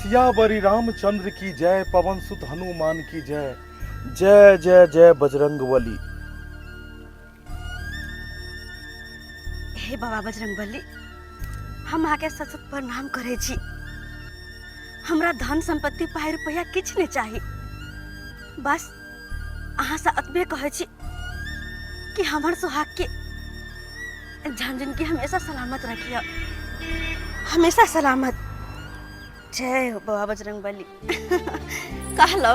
सियावरी रामचंद्र की जय, पवन सुत हनुमान की जय, जय जय जय बजरंगबली। हे बाबा बजरंगबली, हम अहाँके सत सत प्रणाम करै छी। हमरा धन संपत्ति पाइ रुपैआ किछु नहि चाही, बस अहाँसँ एतबे कहै छी कि हमर सुहाग के झंझन के हमेशा सलामत रखिए, हमेशा सलामत। जय हो बाबा बजरंगबली। कहलो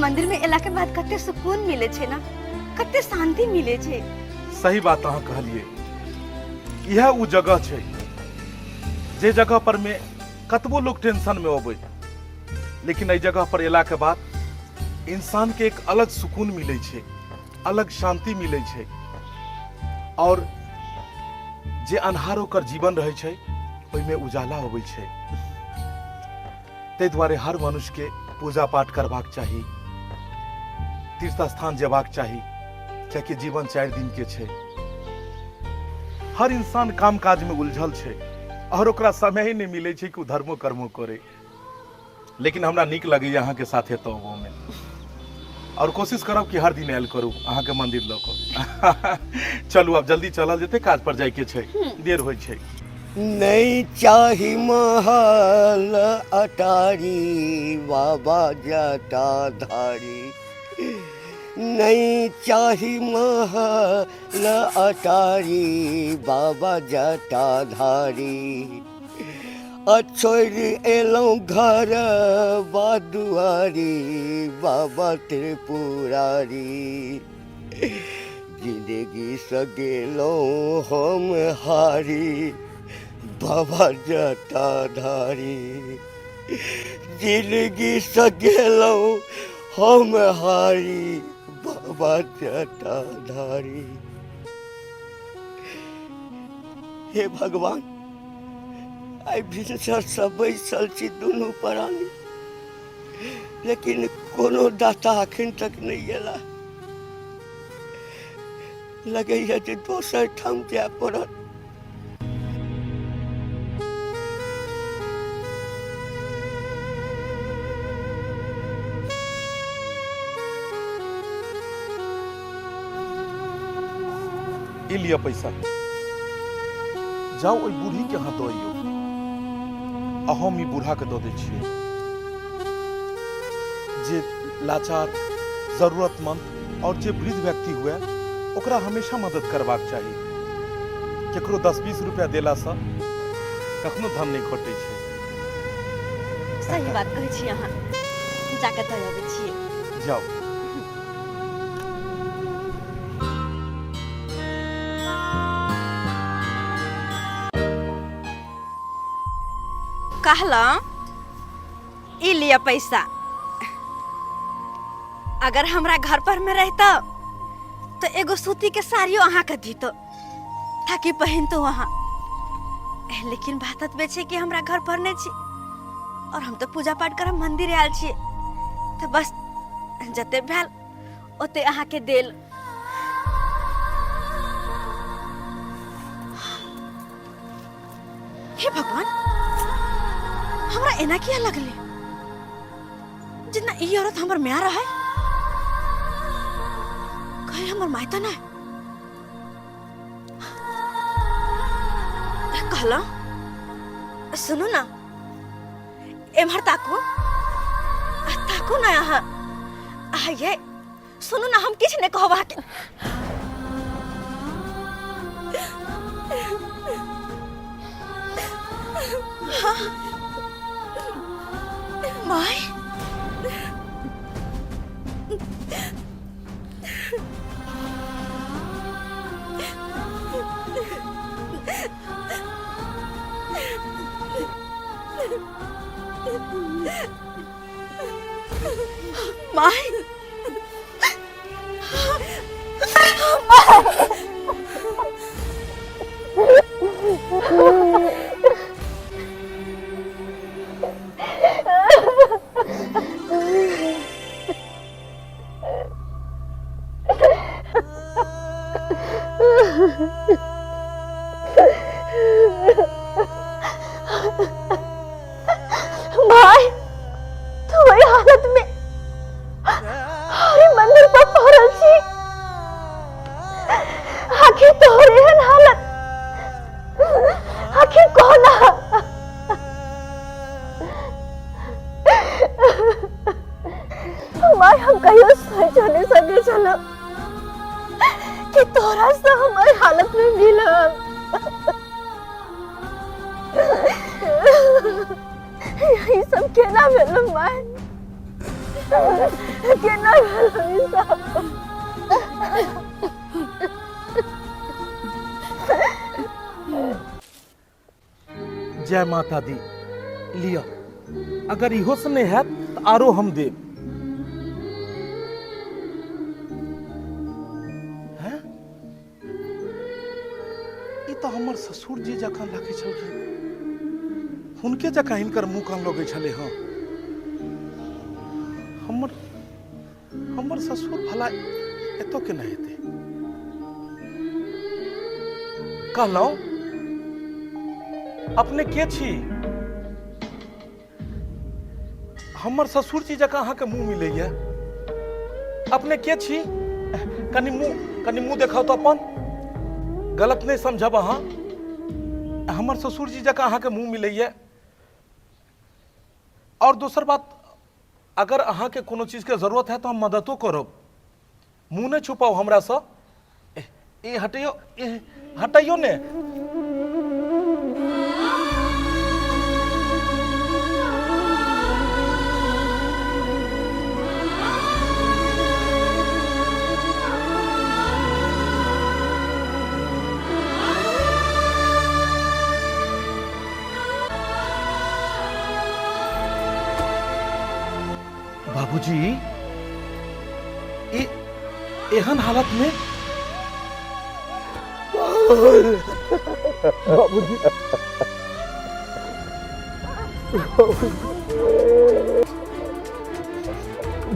मंदिर में एला के बाद कते सुकून मिले छे ना, कते शांति मिले छे। सही बात अहाँ कहलिए, इएह उ जगह छै जे जगह पर में कतबो लोग टेंशन में अबै, लेकिन एहि जगह पर एला के बाद इंसान के एक अलग सुकून मिले छै, अलग शांति मिले छै, और जे अन्हार ओकर जीवन रहै छै ओहिमे उजाला अबै छै। ताहि दुआरे हर मनुष्य के पूजा पाठ करबाक चाही, तीर्थ स्थान जेबाक चाही, कियाकि जीवन 4 दिन के छै। हर इंसान काम काज में उलझल छै और ओकरा समय ही नहीं मिले छै कि ओ धर्मो कर्मो करे। लेकिन हमरा नीक लगैया अहाँके साथे तो में, और कोशिश करब कि हर दिन आयल करू अहाँके मंदिर लऽ कऽ। चलू आब जल्दी चलल जेतै, काज पर जाइके छै, देर होइ छै। नहीं चाही महल अटारी बाबा जटाधारी, नहीं चाही महल अटारी बाबा जटाधारी। आ छोड़ि एलहुँ घर बा दुआरी बाबा त्रिपुरारी। जिंदगीसँ गेलहुँ हम हारी बाबा जटाधारी। जिंदगीसँ गेलहुँ हम हारी बाबा जटाधारी। हे भगवान, आइ भिनसरसँ बैसल छी दुनू प्राणी, लेकिन कोनो दाता अखन तक नहि एला। लगैया जे दोसर ठाम जाय पड़त। ई लिअ पैसा, जाउ ओहि बूढ़ी के अहाँ दऽ अइयौ, आ हम ई बूढ़ा के दऽ दै छियै जे लाचार, जरूरतमंद और जे वृद्ध व्यक्ति हुए ओकरा हमेशा मदद करबाक चाही। केकरो 10-20 रुपया देलासँ कखनो धन नहि घटै छै। सही बात कहै छी अहाँ, जाके दऽ अबै छियै। जाउ। कहलहुँ ई लिअ पैसा, अगर हमरा घर पर में रहता तो एगो सूती के साड़ियो अहाँ के दीतो ताकि पहिनतो अहाँ। लेकिन बात एतबे छै कि हमरा घर पर नहीं छी और हम तो पूजा पाठ करब मंदिर आयल छी, तो बस जते भेल ओते अहाँ के देल। हे भगवान, हमरा एना किया लगले जितना ई औरत हमर माय रहे? कहीं हमर माय तो नहीं? कहला सुनू ना, एम्हर ताकू, ताकू ना अहाँ। ये सुनू ना, हम किछु नहीं कहब अहाँके। हाँ। My, my, my. माय हम कहियो सोच नहीं सके छलहुँ कि तोरा से हम एहि हालत में मिलब। ई सब केना भेल माय, केना भेल ई सब? जय माता दी। लिअ, अगर इहो से नहीं हैत तऽ आरो हम देब। हैं? ई तऽ हमर ससुर जी जकाँ लागै छलखिन, हुनके जकाँ हिनकर मुँह कान लगै छलै। हँ, हमर हमर ससुर भला एतऽ केना हेतै? कहलहुँ, अपने के छी? हमर ससुर जी जकाँ अहाँके मुँह मिलैया। अपने के छी? कनि मुँह देखाउ तऽ अपन। गलत नहि समझब अहाँ, हमर ससुर जी जकाँ अहाँके मुँह मिलैया। और दोसर बात, अगर अहाँके कोनो चीजके जरूरत है तऽ हम मददो करब। मुँह नहि छुपाउ हमरासँ। ए हटैयो, ए हटैयो ने। बाबूजी, ए एहन हालत में? बाबूजी,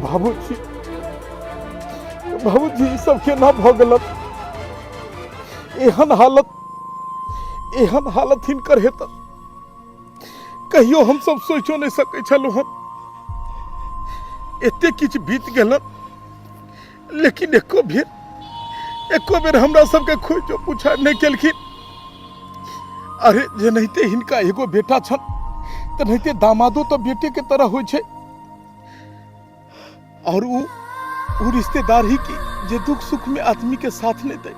बाबूजी, बाबूजी, ई सब केना भऽ गेलन? एहन हालत, एहन हालत हिनकर हेतन, कहियो हम सब सोचो नहीं सकै छलहुँ हन। एते किछु बीत गेलन, लेकिन एको बेर हमरा सबके खोजो पूछा नहीं केलखिन। अरे, जेनाहिते हिनका एगो बेटा छन, तेनाहिते दामादो तो बेटे के तरह होइ छै। और उ रिश्तेदार ही की जे दुख सुख में आदमी के साथ नहीं दे,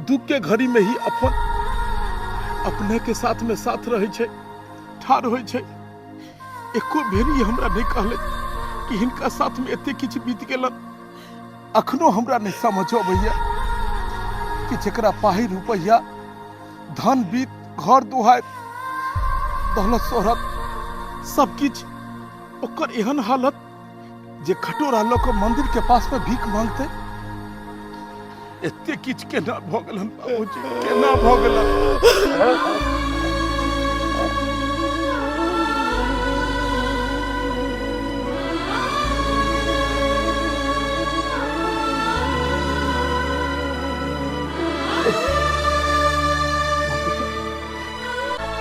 दुख के घड़ी में ही अपन अपने के साथ में साथ रहे छै, ठाढ़ होइ छै। एको बेर ई हमरा नहीं कहले कि हिनका साथ में एते किछु बीत गेलन। अखनो हमरा नहीं समझ अबैया कि जेकरा पाही रुपैया, धन बीत, घर दुहार, दौलत शोहरत सब किछु, ओकर एहन हालत जे खटोरा लऽ कऽ मंदिर के पास में भीख मांगते। एते किछु केना भऽ गेलन बाबूजी, केना भऽ गेलन?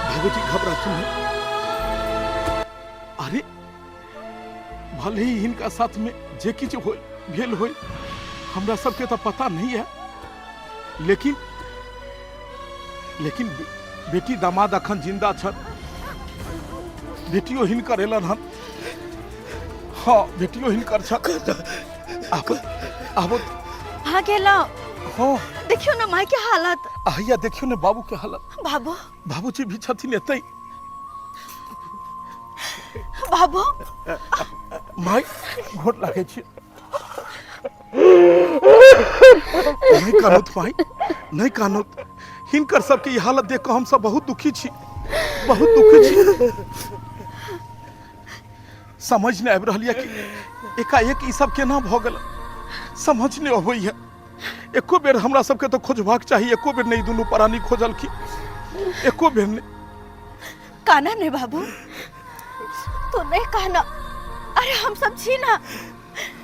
बाबूजी, घबराथुन नहीं। अरे, भले ही हिनका साथ में जे किछु हो भेल होय, हमरा सबके तो पता नहीं है, लेकिन लेकिन बेटी दामाद अखन जिंदा छन। बेटियो हिनकर एलन हन। हाँ, बेटियो हिनकर छन। आब आब। हाँ, गेलहुँ। हाँ। देखियौ ने माय के हालत। आइया, देखियौ ने बाबू के हालत। बाबू। बाबूजी भी छथिन एतै। बाबू। माय, गोर लागै छी। नहीं कानूत माई, नहीं कानूत। हिनकर सबके ई हालत देख कऽ हम सब बहुत दुखी छी, बहुत दुखी छी। समझ नहीं आबि रहल यऽ कि एकाएक ई सब केना भऽ गेल। समझ नहीं अबैया। एको बेर हमरा सबके तऽ खोजबाक चाही, एको बेर नहीं दुनू प्राणी खोजलखिन, एको बेर नहीं। काना नहीं बाबू, तू नहीं कहना। अरे, हम सब छी ना,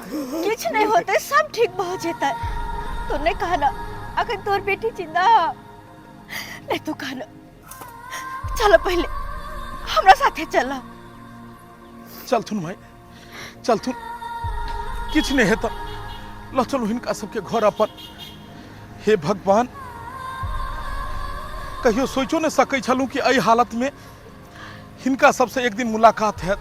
किछु नहीं होते, सब ठीक भऽ जेतै। तू नहीं कहना, अगर तोर बेटी जिंदा नहीं। तू कहना, चलो, पहले हमरा साथे चलो। चलथुन भाई, चलथुन, किछु नहीं हेतऽ। ल चलू हिनका सबके घर अपन। हे भगवान, कहियो सोचो नहीं सकै छलहुँ कि एहि हालत में हिनका सबसे एक दिन मुलाकात हैत।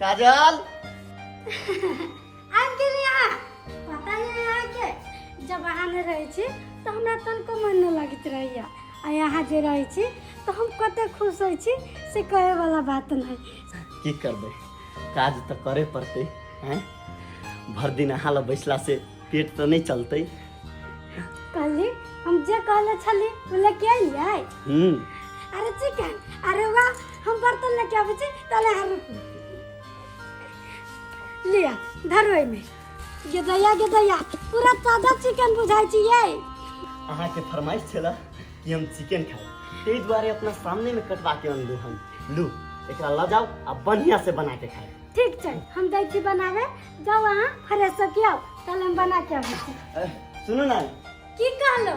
काजल आबि गेली अहाँ। पता यऽ अहाँके, जब अहाँ नहि रहै छी तऽ हमरा तनिको मन नहि लगैत रहैए, आ अहाँ जे रहै छी तऽ हम कते खुश होइ छी से कहैवला बात नहि। की करबै, काज तऽ करे पड़तै। हैं, भरि दिन अहाँ लग बैसला से पेट तऽ नहि चलतै। कहली हम जे कहले छली ओ लेके अयलियै। अरे चिकन, अरे वाह, हम बर्तन लेके आबै छी, ताले अहाँ रुकू। लिअ धरू एहिमे। गेदैया गेदैया, पूरा ताजा चिकन बुझाइ छी यै। अहाँके फरमाइश छलै कि हम चिकन खाइ, ताहि दुआरे अपना सामनेमे कटवा के अनलहुँ हन। लू, एकरा लऽ जाउ आ बढ़िआँ से बना के खाइ। ठीक छै, हम जाइ छी बनावे, जाउ अहाँ फ्रेश हो के आउ, तहन हम बना के आबै छी। सुनू ने। की कहलो?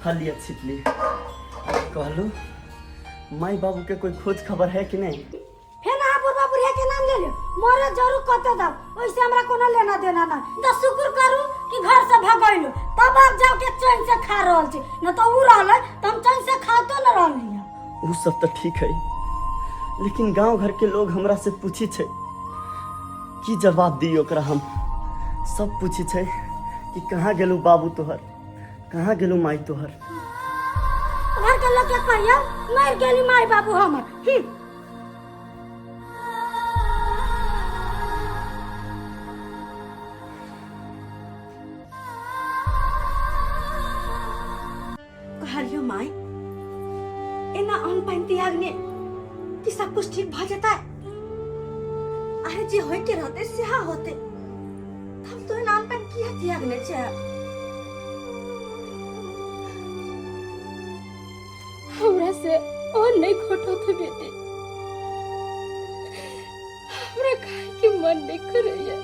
हलिया छिपली कहलू, माई बाबू के कोई खोज खबर है कि नहीं? फेर अहाँ बुढ़बा बुढ़िया के नाम ले लियौ, मरे जरूर कतऽ दाब, ओहिसे हमरा कोनो लेना देना नहि। तऽ शुक्र करू कि घर से भगैलू तब आब जाओ के चैन से खा रहल छी, न तऽ उ रहलै तऽ हम चैन से खातो न रहली। उ सब तऽ ठीक है, लेकिन गांव घर के लोग हमरा से पूछी छै, की जवाब दी ओकरा हम? सब पूछी छै कि कहाँ गेलू बाबू तोहर, कहाँ गेलू माई तोहर। घर के लोग के कहियो मर गेली माई बाबू हमर। कहलियो माई, एना अन्न पानि त्यागने कि सब कुछ ठीक भऽ जेतै? अरे जे होय के रहते सेहा होते, हम तो एना अन्न पानि किया त्यागने छै? हमरा से और नहीं घटत है बेटी, हमरा खाए के मन नहीं करैया।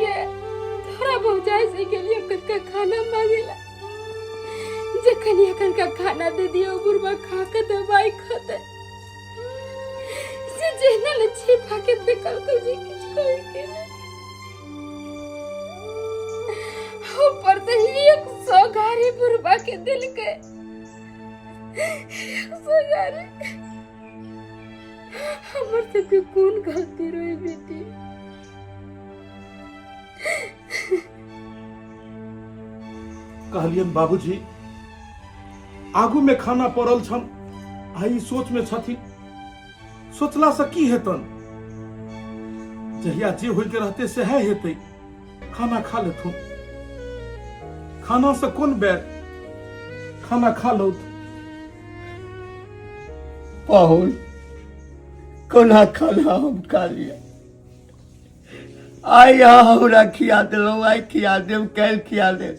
ये थोड़ा भौजाई से के लिए कनका खाना मांगेला, जखन एखन का खाना दे दियो बुढ़वा खा के दवाई खाते से जेना ले छिपा के फेकल को जी किछ कहे के ना। ऊपर से 100 गाड़ी बुढ़वा के दिल के 100 गाड़ी। हमर सबके कोन गलती रहे बेटी? कहलियन बाबूजी, आगू में खाना पड़ल छन आ ई सोच में छथिन, सोचला से की हेतन? जहिया जे होय के रहते सेहे हेतै, खाना खा लेथुन। खाना से कोन बैर, खाना खा लौथ। पाहुन, कोना खाना हम खा लिया? आइ अहाँ हमरा खिया देलहुँ, आइ खिया देब, काल्हि खिया देब,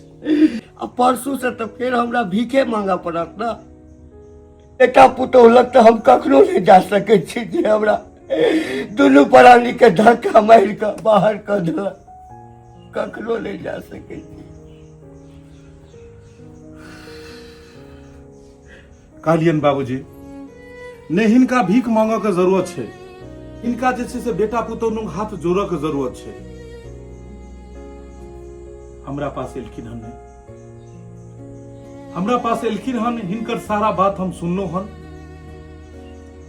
आ परसू से तऽ फेर हमरा भीखे मांगऽ पड़त ने। बेटा पुतोहु लग तऽ हम कखनो नहि जा सकै छी जे हमरा दुनू प्राणीके धक्का मारि कऽ बाहर कऽ देलक, कखनो नहि जा सकै छी। कहलियनि बाबूजी, नहि हिनका भीख मांगऽ के जरूरत छै, हिनका जे छै से बेटा पुतोह हाथ जोड़ऽ के जरूरत छै। हमरा पास एलखिन हन नहि, हमरा पास एलखिन हन, हिनकर सारा बात हम सुनलहुँ हन,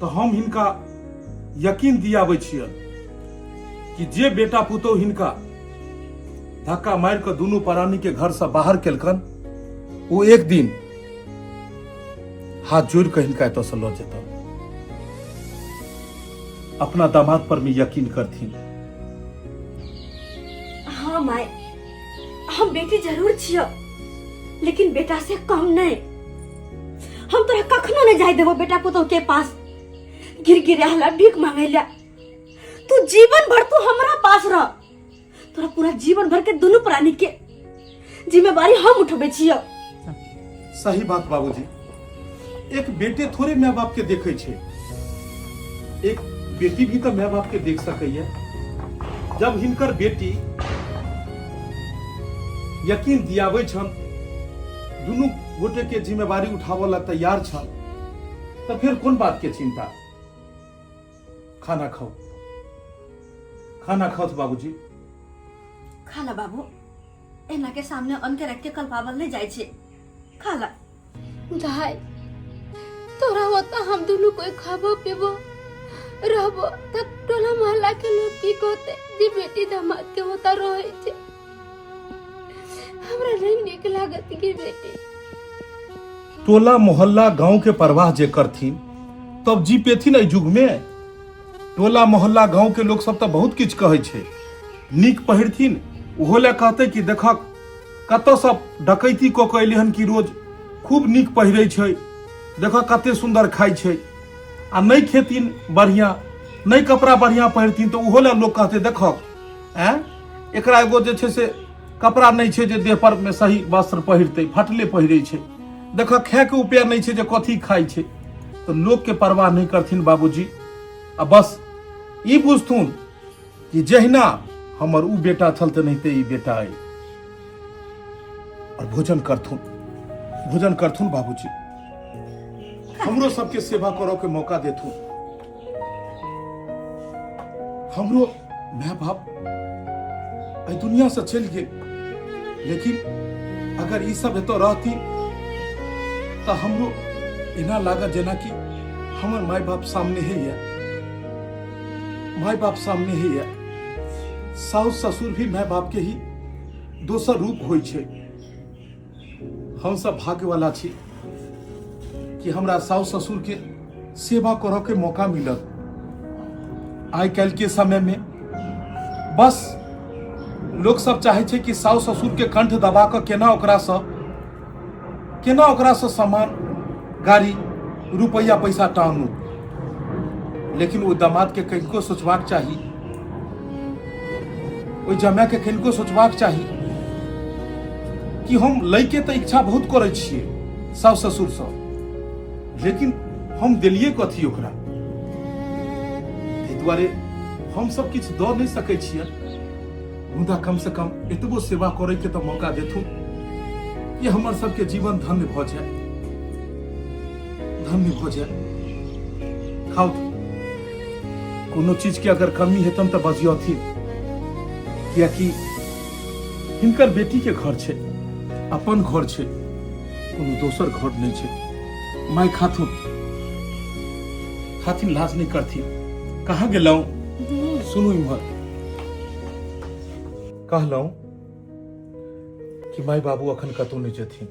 तऽ हम हिनका यकीन दियाबै छियन कि जे बेटा पुतोह हिनका धक्का मारि कऽ दुनू प्राणी के घर से बाहर केलकन, ओ एक दिन हाथ जोड़ कऽ हिनका एतऽ से लऽ जेतन। अपना दामाद पर में यकीन करथिन। हाँ माय, हम बेटी जरूर छियो, लेकिन बेटा से कम नहीं। हम तोरा कखनो नहीं जाय देबो बेटा पुतोह के पास गिर गिर भीख मांगे ला। तू जीवन भर तू हमरा पास रह, तोरा पूरा जीवन भर के दोनों प्राणी के जिम्मेवारी हम उठबे छियो। सही बात बाबूजी, एक बेटे थोड़े माय बाप के देखे छे, एक बेटी भी तो माय बाप के देख सकैया। जब हिनकर बेटी यकीन दियाबै छन, दुनू गोटे के जिम्मेवारी उठाबऽ ला तैयार छन, तऽ फेर कोन बात के चिंता। खाना खाओ, खाना खाओ बाबूजी। खा ला बाबू, एना के सामने अन्न के रख के कल्पावल नहीं जाय छे, खा ला। भाई तोरा होता हम दोनों कोई खाबो पीबो रहबो तऽ टोला मोहल्ला के लोग की कहते जे बेटी दामाद के होता रहै छै। हमरा नहीं नीक लागत गे बेटी। टोला मोहल्ला गांव के परवाह जे करथिन तब जी पेथिन एहि युग में। टोला मोहल्ला गांव के लोग सब तऽ बहुत किछु कहै छै। नीक पहिरथिन ओहो लए कहतै कि देखक कतऽ सब डकैती कऽ के एलै हन कि रोज खूब नीक पहिरै छै, देखऽ कते सुन्दर खाइ छै। आ नहि खेथिन बढ़िआँ, नहि कपड़ा बढ़िआँ पहिरथिन तऽ ओहो लए लोक कहतै देखक आँय एकरा एगो जे छै से कपड़ा नहि छै जे देह पर मे सही वस्त्र पहिरतै, फटले पहिरै छै, देखऽ खायके उपाय नहि छै जे कथी खाइ छै। तऽ लोकके परवाह नहि करथिन बाबूजी, आ बस ई बुझथुन कि जहिना हमर उ बेटा छल तेनाहिते ई बेटा अइ। और भोजन करथुन, भोजन करथुन बाबूजी, हमरो सबके सेवा करऽ के मौका देथुन। हमरो माय बाप एहि दुनिया से चलि गेल, लेकिन अगर ई सब एतऽ रहती तऽ हमरो एना लागत जेनाकि हमर माय बाप सामने ही है, माय बाप सामने ही है। साउस ससुर भी माय बाप के ही दोसर रूप होइ छै। हम सब भाग्यवाला छी कि हमरा साउस ससुर के सेवा करऽ के मौका मिलल। आइ काल्हि के समय में बस लोक सब चाहे छै कि साउस ससुर के कंठ दबा कऽ केना ओकरासँ सामान गाड़ी रुपैआ पैसा टांगू, लेकिन ओ दामाद के कनिको सोचबाक चाही, ओहि जमाय के कनिको सोचबाक चाही कि हम लैके तऽ इच्छा बहुत करै छियै साउस ससुरसँ, लेकिन हम देलियै कथी ओकरा। ताहि दुआरे हम सब किछु दऽ नहि सकै छियै, मुदा कम से कम एतबो सेवा करैके तऽ मौका देथुन कि हमर सबके जीवन धन्य भऽ जाय, धन्य भऽ जाय। खाउ, कोनो चीज के अगर कमी हेतन तऽ बजियथिन, कियाकि हिनकर बेटी के घर छै, अपन घर छै, कोनो दोसर घर नहि छै। माय खाथुन, खाथिन, लाज नहि करथिन। कहाँ गेलहुँ? सुनू इम्हर, कहलहुँ कि माय बाबू अखन कतहु नहि जेथिन,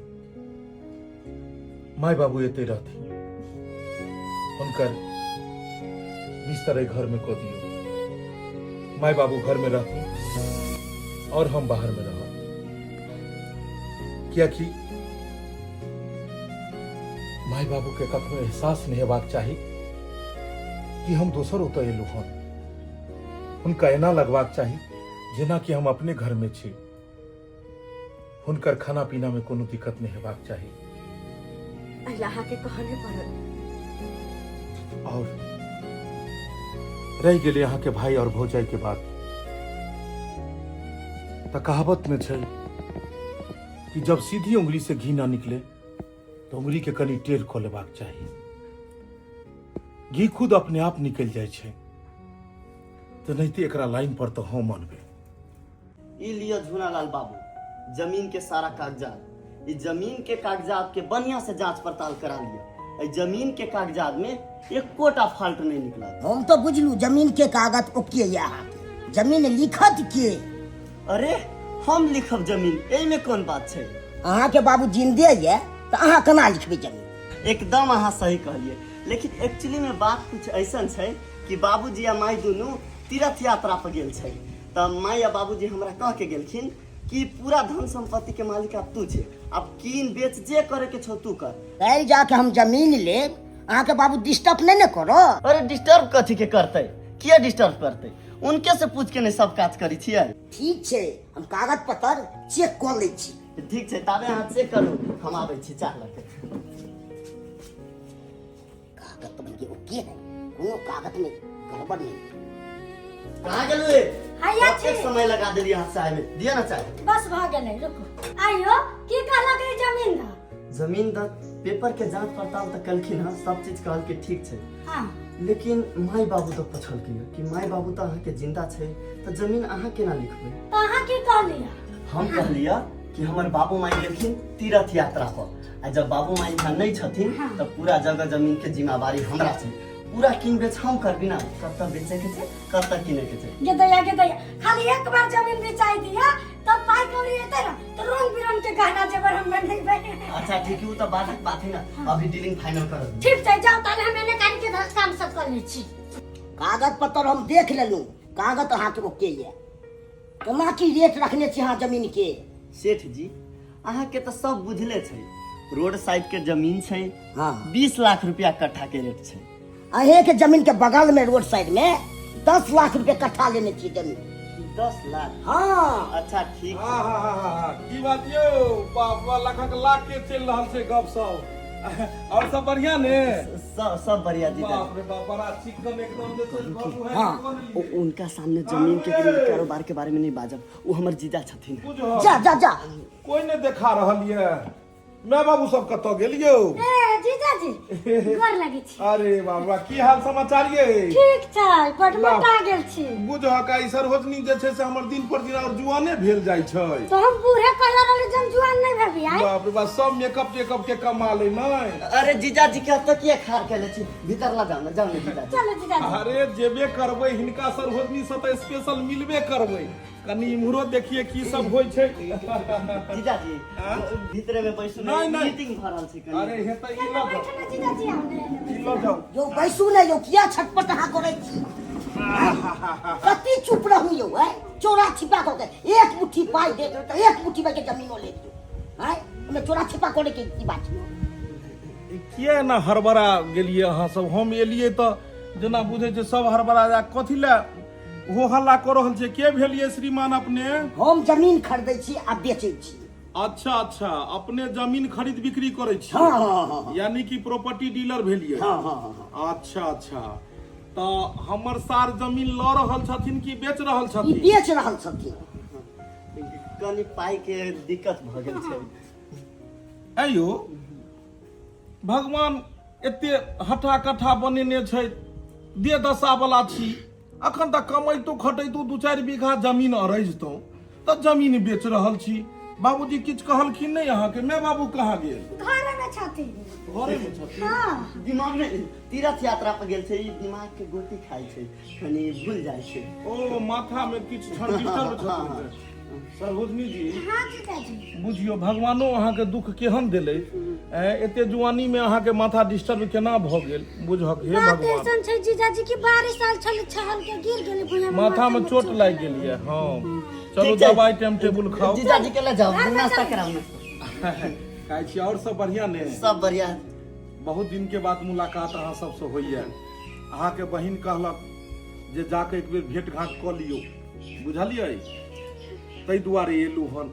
माय बाबू एते रहथिन, हुनकर बिस्तर एहि घर में कऽ दियौ, माय बाबू घर में रहथिन और हम बाहर में रहब, कियाकि माय बाबू के कखनो एहसास नहीं हेबाक चाही कि हम दोसर ओतऽ एलहुँ हन। हुनका एना लगबाक चाही जेना कि हम अपने घर में छी, हुनकर खाना पीना में कोनो दिक्कत नहीं हेबाक चाही। अल्लाह के कहने पड़त। और रह गेलै अहाँ के भाई और भौजाई के बात, तऽ कहावत में छै कि जब सीधी उंगली से घी ना निकले तो उंगली के कनी टेढ़ कऽ लेबाक चाही, घी खुद अपने आप निकलि जाइ छै। तऽ नहिते एकरा लाइन पर तऽ हम अनबै। ई लिअ झुनालाल बाबू जमीन के सारा कागजात। ई जमीन के कागजात के बढ़िया से जांच पड़ताल करा लिअ। एहि जमीन के कागजात में एकोटा फॉल्ट नहीं निकलत। हम तो बुझलू जमीन के कागज ओके ये अहाँके, जमीन लिखत के? अरे हम लिखब जमीन, एहिमे कोन बात छै? अहाँके बाबू जिंदे ये तऽ अहाँ केना लिखबै जमीन? एकदम अहाँ सही कहलिए, लेकिन एक्चुअली में बात कुछ ऐसन छै कि बाबूजी आ माई दुनू तीर्थ यात्रा पर गेल छै, तऽ माई आ बाबूजी हमरा कह के गेलखिन कि पूरा धन संपत्ति के मालिक आब तू छे, आब कीन बेच जे करे के छौ तू कर। काल्हि जाके हम जमीन लेब, अहाँके बाबू डिस्टर्ब नहीं ने करो? अरे डिस्टर्ब कथी के करते, किया डिस्टर्ब करते, उनके से पूछ के नहीं सब काज करी छियै। ठीक छै, हम कागज पत्र चेक कऽ लै छी। ठीक छै, ताबे अहाँ चेक करू, हम आबै छी चाह लऽ के। कागज तऽ बन ओके है, कोनो कागज में गड़बड़ नहीं। कहाँ गेलू रे? हैया कतेक छी। समय लगा देलियै अहाँ चाय में, दिअ ना चाय। बस भऽ गेलै, रुकू। आइयो की कहलक ई जमीन द? जमीन द पेपर के जांच पड़ताल तऽ कलखिन हँ, सब चीज कहलकै ठीक छै। हाँ। लेकिन माय बाबू तऽ पुछलकै कि माय बाबू तऽ अहाँके जिंदा छै तऽ जमीन अहाँ केना लिखबै? तऽ अहाँ की कहलियै? हम कहलियै कि हमर बाबू माई गेलखिन तीर्थ यात्रा पर, आ जब बाबू माई यहाँ नहीं छथिन हाँ। तऽ पूरा जगह जमीन के जिम्मेवारी हमरा छै, पूरा कीन बेच हम करबी ना, कतऽ बेचे के छै कतऽ किने के छै। गे दैया, गे दैया, खाली एक बार जमीन बेचाई दिया तब पाई कौड़ी एतै ना तो रंग बिरंग के गहना जेवर हम बनेबै। अच्छा ठीक है, उ तऽ बादक बात है ना, अभी डीलिंग फाइनल कर। ठीक छै, जाओ ताले, हम एने कान के काम सब कर लै छी। कागज पत्तर हम देख लेलहुँ, कागज अहाँके ओके यऽ। केना की रेट रखने छी अहाँ जमीन के? सेठ जी, अहाँके तऽ सब बुझले छै, रोड साइड के जमीन छै। हाँ। 20 लाख रुपया कट्ठा के रेट छै। अहें के जमीन के बगल में रोड साइड में 10 लाख रुपए कट्ठा लेने छी जमीन। 10 लाख? हाँ। अच्छा ठीक छै। हाँ हाँ हाँ हाँ हाँ की बात यौ, बाप बा, लाखक लाख के चलि रहल छै गप सब। और सब बढ़िया ने? सब सब बढ़िया जीजा। बाप रे बाप, बड़ा चिकन एकदम जे छै गप उहे। हाँ। उनका सामने जमीन के कारोबार के बारे में नहीं बाजब, वो हमर जीजा छथिन। बुझल। जा जा जा। कोई नहीं देखा रहल ये, माय बाबू सब कतऽ गेल यौ? ए जीजाजी, गोर लगै छी। अरे बाबा, की हाल समाचार ये? ठीक छै, बड मोटा गेल छी। बुझह का, ई सरहोजनी जे छै से हमर दिन पर दिन और जुआने भेल जाइ छै। तो हम बूढ़े कहला रहली जन जुआन नहीं भेबी आइ। बाप रे बाप, सब मेकअप टेकअप के कमाल है नहीं? अरे जीजा जी के एतऽ किया खार केले छी? भीतर ला जाओ ना, जाओ ना जीजा जी। चलो जीजाजी। अरे जेबे करबै, हिनका सरहोजनी से तऽ स्पेशल मिलबे करबै। कनी इम्हरो देखिए की सब होइ छै। जीजा जी, भीतरे में बैसू। नहीं, नहीं। मीटिंग भऽ रहल छै कनी। अरे हे तऽ ई लऽ जाउ। बैठो ना जीजाजी, आओ ने। ई लऽ जाउ। यौ बैसू ने यौ, किया छटपट अहाँ करै छी? कति चुप रहू यौ। है चोरा छिपा कऽ के एक मुट्ठी पाइ दे तऽ एक मुट्ठी के जमीनो ले लियौ। है ओहिमे चोरा छिपा करे के की बात छै? किया एना हड़बड़ा गेलियै अहाँ सब? हम एलियै तऽ जेना बुझै छै सब हड़बड़ा जा। कथी लए हो हल्ला कऽ रहल छै? के भेलियै श्रीमान अपने? हम जमीन खरीदै छी आ बेचै छी। अच्छा अच्छा, अपने जमीन खरीद बिक्री करै छी? हाँ हाँ हाँ हाँ। यानी कि प्रॉपर्टी डीलर भेलियै? हाँ हाँ हाँ हाँ। अच्छा अच्छा, तऽ हमर सार जमीन लऽ रहल छथिन कि बेच रहल ई छथिन? बेच रहल छथिन। कनी पाइ के दिक्कत भऽ गेल छै। आइयो भगवान एते हठा कट्ठा बनेने छै, दे दशा वाला छी, अखन तक कमैतो खटैतो 2-4 बीघा जमीन अरैजतहुँ तऽ जमीन बेच रहल छी। बाबूजी किछु कहलखिन नहि अहाँके? माय बाबू कहाँ गेल? घरे में छथिन। घरेमे छथिन? हाँ। दिमाग में तीर्थ यात्रा पर गेल छै, ई दिमाग के गोटी खाइ छै, कनी भूल जाइ छै। ओ माथा मे किछु छन डिस्टर्ब छथिन। सरोजनी जी। हाँ जीजाजी। बुझियौ भगवानो अहाँके दुख केहन देलै, एते जुआनी मे अहाँके माथा डिस्टर्ब केना भऽ गेल? बुझक हे बात भगवान। ऐसन छै जीजाजी कि बारिश आयल छल, छहल के गिर गेलै भुइयां में। माथा मे चोट लागि गेल ये। हाँ, चलू। ठीक छै। दवाई टाइम टेबुल खाउ। जीजाजी के ले जाओ, नाश्ता कराउ नाश्ता। खाइ छी। और सब बढ़िया ने? सब बढ़िया। बहुत दिन के बाद मुलाकात अहाँ सबसँ होइए। अहाँके बहिन कहलक जे जाके एक बेर भेंट घाँट कऽ लियौ, बुझलियै? ताहि दुआरे एलहुँ हन।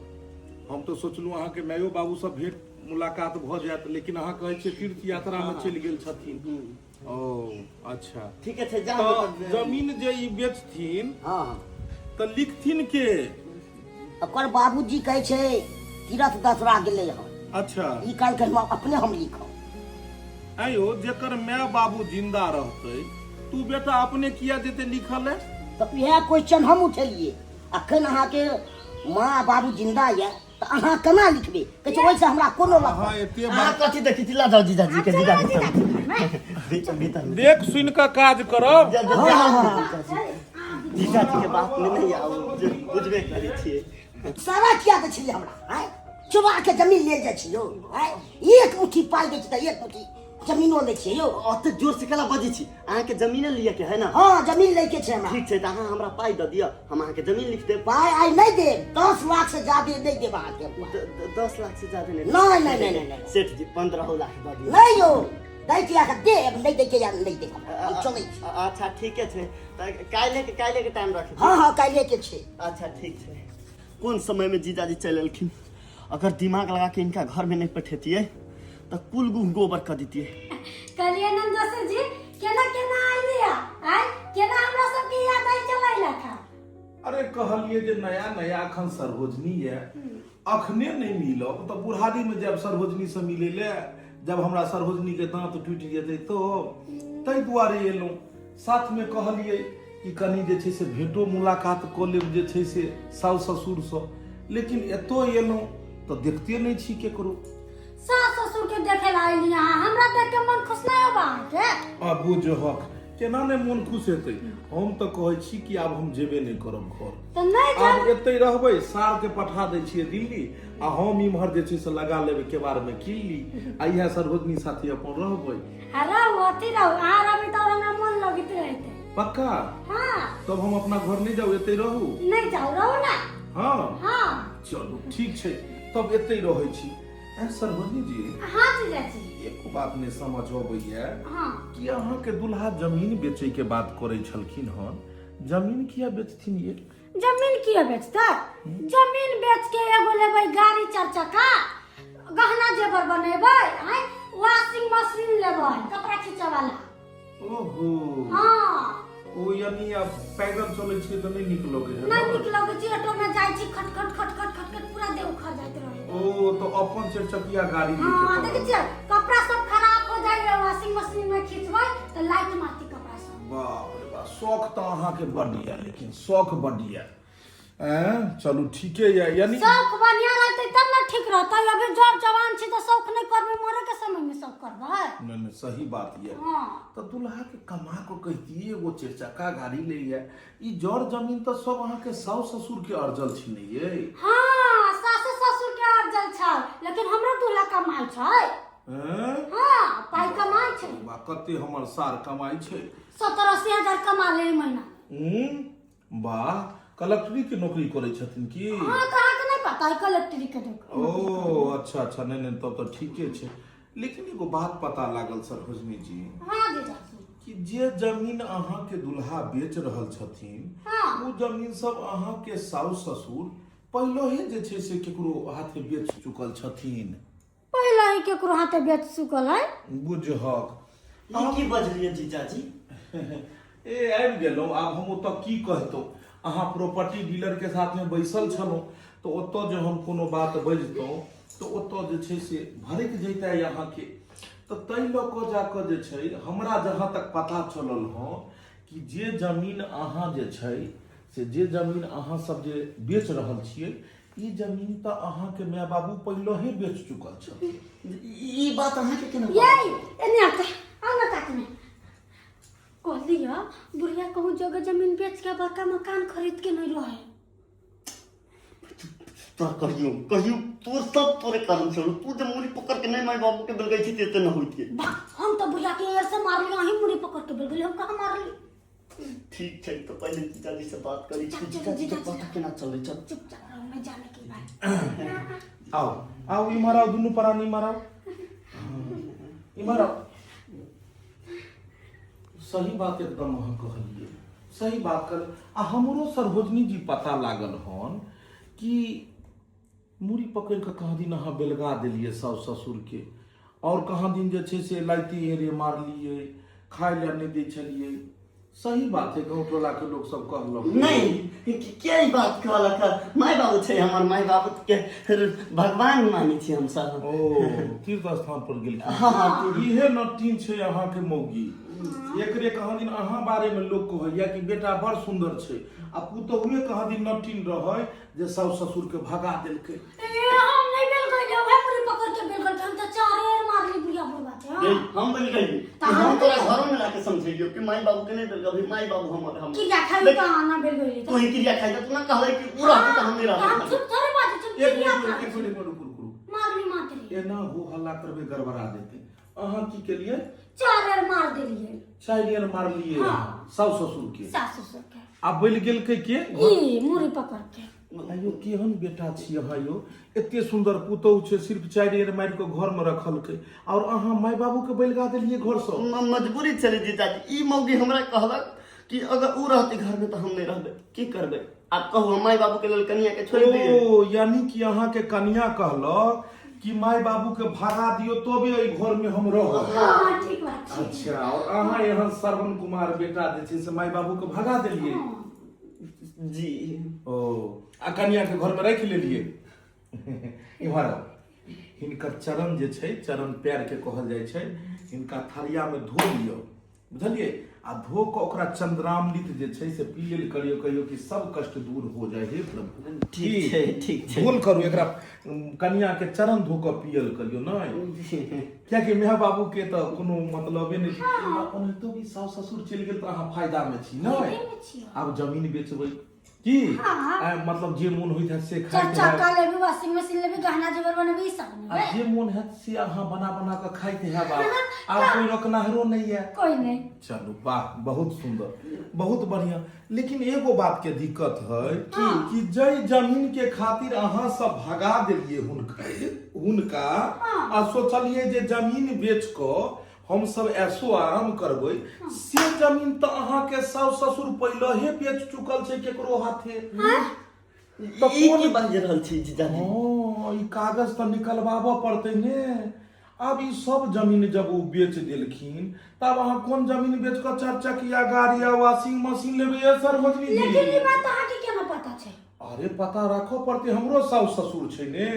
हम तऽ सोचलहुँ अहाँके मायो बाबू सब भेंट मुलाकात भऽ जायत, लेकिन अहाँ कहै छियै तीर्थ यात्रामे चलि गेल छथिन। ओ अच्छा। ठीक छै, जाउ। तऽ जमीन जे ई बेचथिन तऽ लिखथिन के? ओकर बाबूजी कहै छै तीरथ दसरा गेलै हन। ई कहलकै हम अपने हम लिखब। आयो, जेकर माय बाबू जिंदा रहतै तू बेटा अपने किया जेतै लिखल है? तऽ इएह क्वेश्चन हम उठेलियै, अखन अहाँके माँ बाबू जिंदा यऽ तऽ अहाँ केना लिखबै? कहै छै ओहिसँ हमरा कोनो अहाँ मतलब एते अहाँ बात कथी देखै छी? ला जाओ जीजाजी के, जीजाजी भीतर भीतर में। देख सुनि कऽ काज करब। जा- जा- जा- जीजाजी के बात में नहीं आउ, जे बुझबे करै छियै। सारा किया दै छलियै हमरा? आँय, चोरा के जमीन लेल जाइ छी यौ? आँय, एक मुट्ठी पाइ दै छी तऽ एक मुट्ठी जमीनो लै छियै यौ? ओते जोर से केला बजै छी? अहाँके जमीने लिअ के है ना? हाँ, जमीन लै के छै हमरा। ठीक छै, तऽ अहाँ हमरा पाइ दऽ दिअ, हम अहाँके जमीन लिख देब। पाइ आइ नहि देब, 10 लाख से ज्यादे नहि देब अहाँके हम पाइ। 10 लाख से ज्यादा नहीं? नहीं, नहीं, नहीं, नहीं, नहीं। सेठ जी, 15 लाख दऽ दिअ। नहि यौ, दै के अहाँके देब, नहि दै के या नहि देब, हम चलै छी। अच्छा ठीके छै, तऽ काल्हि के टाइम रख। हाँ हाँ, काल्हि के छै। अच्छा ठीक छै। कोन समय में जीजाजी चलि एलखिन? अगर दिमाग लगा के इनका घर में नहीं पठेतियै तऽ कुल गुह गोबर कऽ दितियै। कहलियै नंदोसर जी, केना केना आइलिया आय, केना हमरा सबके याद आई चलै लखा? अरे कहलिए जे नया नया अखन सरोजनी ये, अखने नहीं मिलब तऽ बुढ़ारी में जायब सरोजनी से मिले ले, जब हमरा सरोजनी के दांत टूटि जेतै तो ताहि दुआरे एलहुँ। साथमे कहलियै कि कनि जे छै से भेंटो मुलाकात कऽ लेब जे छै से साउस ससुरसँ, लेकिन एतौ एलहुँ तऽ देखते नहि छी केकरो। सास ससुर। ससुर के देखे ला आइली अहाँ हमरा देख के मन खुश नहीं होबा अहाँके आब बुझहक केना नहि मोन खुश हेतै हम तऽ कहै छी कि आब हम जेबे नहि करब घर तऽ नहि जाउ आब एतै रहबै सार के पठा दै छियै दिल्ली आ हम इम्हर जे छै से लगा लेबै केबाड़ मे किल्ली आ इएह सरहोजनी साथी अपन रहबै आ रहू अथी रहू अहाँ रहबै तऽ और हमरा मन लगैत रहतै पक्का हाँ तब हम अपना घर नहि जाउ एतै रहू नहि जाउ रहू ना हाँ हाँ चलू ठीक छै तब एतै रहै छी ऐ सरहोजनी जी हाँ जीजाजी एको बात नहि समझ अबैया हाँ कि अहाँके दुल्हा जमीन बेचै के बात करै छलखिन हन जमीन किया बेचथिन ये जमीन किया बेचतै जमीन बेच के एगो लेबै गाड़ी चार चक्का गहना जेवर बनेबै आँय वॉशिंग मशीन लेबै कपड़ा खींचे वाला ओहो हाँ ओ यानी आब पैदल चलै छियै तऽ नहि नीक लगै है नहि नीक लगै छै ऑटो में जाइ छी खट खट खट खट खट खट पूरा देह उखड़ जाइत रहै ओ तऽ अपन चारि चकिया गाड़ी हाँ लेके देखै छियै कपड़ा सब खराब हो जाइ है वॉशिंग मशीन में खींचबै तऽ लाइट मारती कपड़ा सब बाप रे बाप शौक तऽ अहाँके बड्ड यऽ लेकिन शौक बड्ड यऽ ऐं चलू ठीके यऽ यानी शौक बढ़िया रहतै तब ने ठीक रहतै अभी जर जवान छी तऽ शौक नहि करबै मरे के समय में शौक करबै नहि नहि सही बात यऽ हाँ तऽ दुल्हा के कमा कऽ कहितियै एगो चारि चक्का गाड़ी ले यऽ ई जर जमीन तऽ सब अहाँके साउस ससुर के अर्जल छी ने ये हाँ सासु ससुर के अर्जल छै लेकिन हमरो दूल्हा कमाइ छै ऐं? हाँ पाइ कमाइ छै वाह कते हमर सार कमाइ छै 70-80 हजार कमा ले महीना वाह कलेक्टरी के नौकरी करै छथिन की हाँ तऽ अहाँके नहि पता है कलेक्टरी के नौकरी ओ अच्छा अच्छा नहि नहि तब तऽ ठीके छै लेकिन एगो बात पता लागल सरहोजनी जी हाँ जीजाजी कि जे जमीन अहाँके दुल्हा बेच रहल छथिन हाँ। ओ जमीन सब अहाँके साउस ससुर पहिलहे जे छै से केकरो हाथे बेच चुकल छथिन पहिले ही केकरो हाथे बेच चुकल है बुझहक ई की बजलियै जीजाजी ए आबि गेलहुँ आब हम ओतऽ की कहितहुँ अहाँ प्रॉपर्टी डीलर के साथमे बैसल छलहुँ तऽ ओतऽ जे हम कोनो बात बजितहुँ तऽ ओतऽ जे छै से भड़कि जैते अहाँके तऽ ताहि लऽ कऽ जाकऽ जे छै हमरा जहाँ तक पता चलल हँ कि जे जमीन अहाँ जे छै से जे जमीन अहाँ सब जे बेच रहल छियै ई जमीन तऽ अहाँके माय बाबू पहिलहे बेच चुकल छथिन ई बात अहाँके केना ये एने आते आ ना काटने कहली है बुढ़िया कहूँ जगह जमीन बेच के बड़का मकान खरीद के नहीं रहे तोरा कहियो कहियो तोर सब तोरे कारण छलो तू जे मुड़ी पकड़ के नहीं माय बाबू के बेलगै छी ते एते न होइतियै बा हम तो बुढ़िया के एयर से मारली अहीं मुड़ी पकड़ के बेल गेली हम कहाँ मारली ठीक छै तऽ पहिले जीजाजी से बात करै छी चल, चल, जीजाजी के जीजाजी। पता केना चलै चल चुपचाप रहो मैं जाने की बात आओ आओ इम्हर आओ दुनू प्राणी इम्हर आओ इम्हर आओ सही बात एकदम अहाँ कहलियै सही बात कर आ हमरो सरहोजनी जी पता लागल हन कि मूड़ी पकड़ि कऽ कहाँ दिन अहाँ बेलगा देलियै साउस ससुरके आओर कहाँ दिन जे छै से लाइती हेरे मारलियै खाय लए नहि दै छलियै सही बात है गाँव टोलाके लोक सब कहलक नहीं के ई बात कहलक हँ? माय बाबू छै हमर माय बाबू के भगवान मानै छी हमसब ओ तीर्थ स्थान पर गेलखिन हाँ, हाँ, इहे नटीन छै अहाँके मौगी एकरे कहाँ दिन अहाँ बारे में लोग कहैया कि बेटा बड़ सुंदर छै आ पुतहुए कहाँ दिन नटीन रहै जे साउस ससुर के भगा देलकै ए हम नहीं बेल गइले ओहे मुड़ी पकड़ के बेल गइल हम तो चारे मारली बुढ़िया बुढ़वा के ए, हाँ हम बन गई तऽ हम हम तोरा घरों में लाके समझेलियो कि माय बाबू के नहीं बेल गई माय बाबू हमर हम क्रिया खाई लेकिन तो आना बेल गइली तू ही क्रिया खाई तू ना कहले कि उ रहतै तऽ हम नहीं हम रहबै चुप थोड़े बाजै छी एक क्रिया मिनट खा एक मिनट एक मिनट रुकू रुकू मारली मातरी एना हो हल्ला करबै गड़बड़ा देतै अहाँ की केलियै चार मार देलिए चारि मारलियै हाँ। साउस ससुर के सास ससुर के आ बलि गेलकै के ई मुड़ी पकड़ के आइयो केहन बेटा छी अहाँ यौ एते सुंदर पुतहु छै सिर्फ चारि एर मारि कऽ घरमे रखलकै और अहाँ माय बाबू के बलिगा देलियै घरसँ मजबूरी छलै जीजाजी ई मौगी हमरा कहलक कि अगर उ रहतै घरमे तऽ हम नहि रहबै की करबै आब कहू हम माय बाबू के लेल कनिया के छोड़ि दियै ओ यानी कि अहाँ के कनिया कहलक कि माय बाबू के भगा दियो तबे एहि घर में हम रहब हाँ ठीक बात छै अच्छा और अहाँ एहन श्रवण कुमार बेटा जे छै से माय बाबू के भगा देलियै जी ओ आ कनिया के घर में राखि लेलियै इम्हर आउ। हिनकर चरण जे छै चरण पैर के कहल जाइ छै हिनका थरिया में धो लियौ बुझलियै आ धो कऽ ओकरा चंद्रामृत जे छै से पी लेल करियौ कहियौ कि सब कष्ट दूर हो जाय हे प्रभु। ठीक छै, ठीक छै। धोल करू एकरा, कनिया के चरण धो कऽ पियल करियौ। नहि कियाकि माय बाबू के तऽ कोनो मतलबे नहि छै। आ ओनाहितो भी साउस ससुर चलि गेल तऽ अहाँ फायदा मे छी। नहि आब जमीन बेचबै की? मतलब जे मोन होइत हैत से खाइत चार हैब। चक्का लेबी, वॉशिंग मशीन लेबी, गहना जेवर बनबी, ई सब आ लेबै। जे मोन हैत से अहाँ बना बना कऽ खाइत हैब। आब आब कोई रोकनाहरो नहि है। कोई नहीं। चलू वाह, बहुत सुंदर, बहुत बढ़िया। लेकिन एगो बात के दिक्कत है कि जै जमीन के खातिर अहाँ सब भगा देलिए हुनका आ सोचलिए जे जमीन बेच कऽ हम सब ऐसो आराम करबै, से जमीन तऽ अहाँ के साउस ससुर पहिले बेच चुकल छै केकरो हाथे। तऽ ई की बाजि रहल छी जीजाजी? हँ, ई कागज तऽ निकलबाबऽ पड़तै ने। आब ई सब जमीन जब ओ बेच देलखिन तब अहाँ कोन जमीन बेच कऽ चार चकिया गाड़ी आ वॉशिंग मशीन लेबै ये सरोजनी जी? लेकिन ई बात अहाँके केना पता छै? अरे पता राखऽ पड़तै, हमरो साउस ससुर छै ने।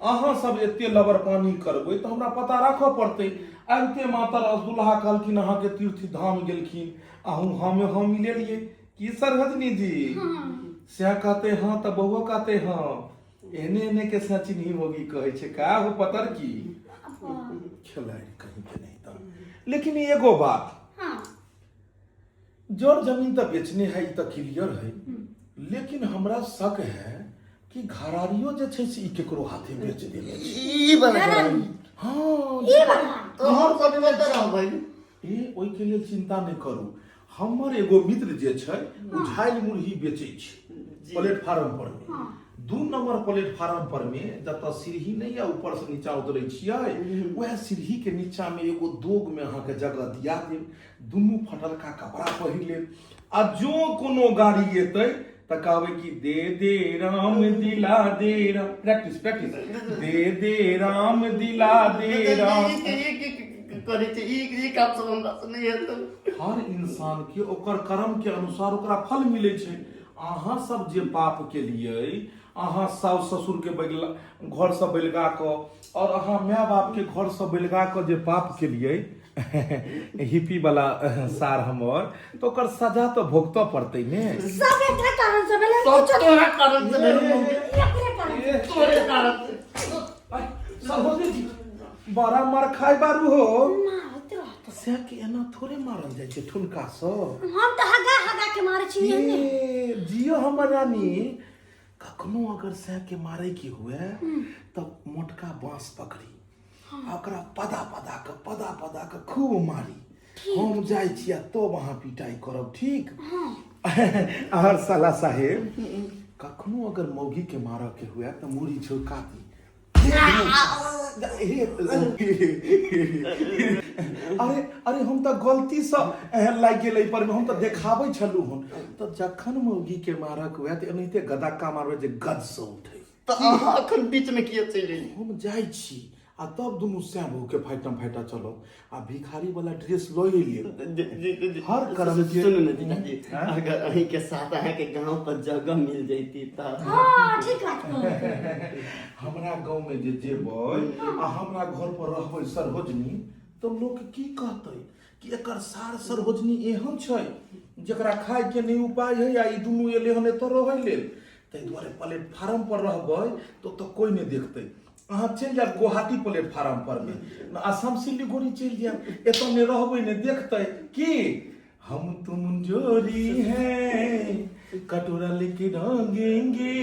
अहाँ सब एते लबर पानी करबै तऽ हमरा पता राखऽ पड़तै। आबिते मातर दुल्हा कहलखिन अहाँके तीर्थ धाम गेलखिन, अहूँ हमे हम मिलेलियै की सरोजनी जी? सएह कहते हँ तऽ बौओ कहते हँ। एहने एहने के सएह चिन्ही मोगी कहै छै का हो पतर की खेलाड़ी कहीं के नहीं। तऽ लेकिन एगो बात, जर जमीन तऽ बेचने है ई तऽ क्लियर है, लेकिन हमरा शक है कि घरारियो जे छै से ई केकरो हाथे बेच देने छै। ई वाला घरारी? हँ। ई वाला? तऽ हम सब एतऽ रहबै। ए ओहिके लेल चिंता नहि करू, हमर एगो मित्र जे छै ओ झाइल मुरही बेचै छै प्लेटफार्म पर मे, 2 नंबर प्लेटफार्म पर मे, जतऽ सीढ़ी नहि यऽ ऊपर से नीचा उतरै छियै, वएह सीढ़ी के नीचा मे एगो दोग मे अहाँके जगह दिया देब। दुनू फटलका कपड़ा पहिर लेब आ जो कोनो गाड़ी एतै तऽ कहबै कि दे दे राम दिला दे राम। प्रैक्टिस प्रैक्टिस, दे दे राम दिला दे राम। करै छै ई काम सब हमरा से नहि हेतै। हर इंसान के ओकर कर्म के अनुसार ओकरा फल मिलै छै। अहाँ सब जे पाप केलियै, अहाँ साउस ससुर के बगला घर से बलगा कऽ और अहाँ माय बाप के घर से बलगा कऽ जे पाप केलियै हिप्पी वाला सार हमर, तऽ ओकर सजा तऽ भोगतऽ पड़तै ने। सब एकरे कारण से भेलै। सब तोरा कारण से भेलै। एकरे कारण से। तोरे कारण से। सहोदरी जी बड़ा मार खाय बारू हो। मारैत रहत। से के एना थोड़े मारल जाइ छै ठुनका सँ। हम तऽ हगा हगा के मारै छी एहने। ए जियो हमर रानी, कखनो अगर सै के मारे के हुए तब मोटका बांस पकड़ी आ ओकरा पदा पदा के पदा पदा के खूब मारी। हम जाइ छी आ तब अहाँ पिटाइ करब। ठीक? और साला साहेब, कखनो अगर मौगी के मारऽ के हुए तऽ मूड़ी झुका दी। अरे अरे, हम तऽ गलती से एहन लागि गेल एहि पर मे, हम तऽ देखाबै छलहुँ हन। तऽ जखन मौगी के मारक हुए तऽ एनाहिते गदक्का मारबै जे गद से उठै। तऽ अहाँ अखन बीच मे किया चलि एलियै? हम जाइ छी आ तब दुनू सैं बहू के फाइटम फाइटा चलब आ भिखारी वाला ड्रेस लऽ एलियै। हर कर्म के सुनू ने जीजाजी, अगर अहीं के साथ अहाँ के गांव पर जगह मिल जैती तऽ। हाँ, ठीक बात कहै। हमरा गाँव में जे जेबै आ हमरा घर पर रहबै सरोजनी, तऽ लोक की कहतै कि एकर सार सरोजनी एहन छै जकरा खाय के नहि उपाय है आ ई दुनू एलै हन एतऽ रहै लेल। ताहि दुआरे प्लेटफार्म पर रहबै तऽ ओतऽ कोइ नहि देखतै। अहाँ चलि जायब गुवाहाटी प्लेटफार्म पर मे, असम सिलीगुड़ी चलि जायब, एतऽ नहि रहबै नहि देखतै कि हम तुम जोड़ी हैं, कटोरा लेके रंगेंगे,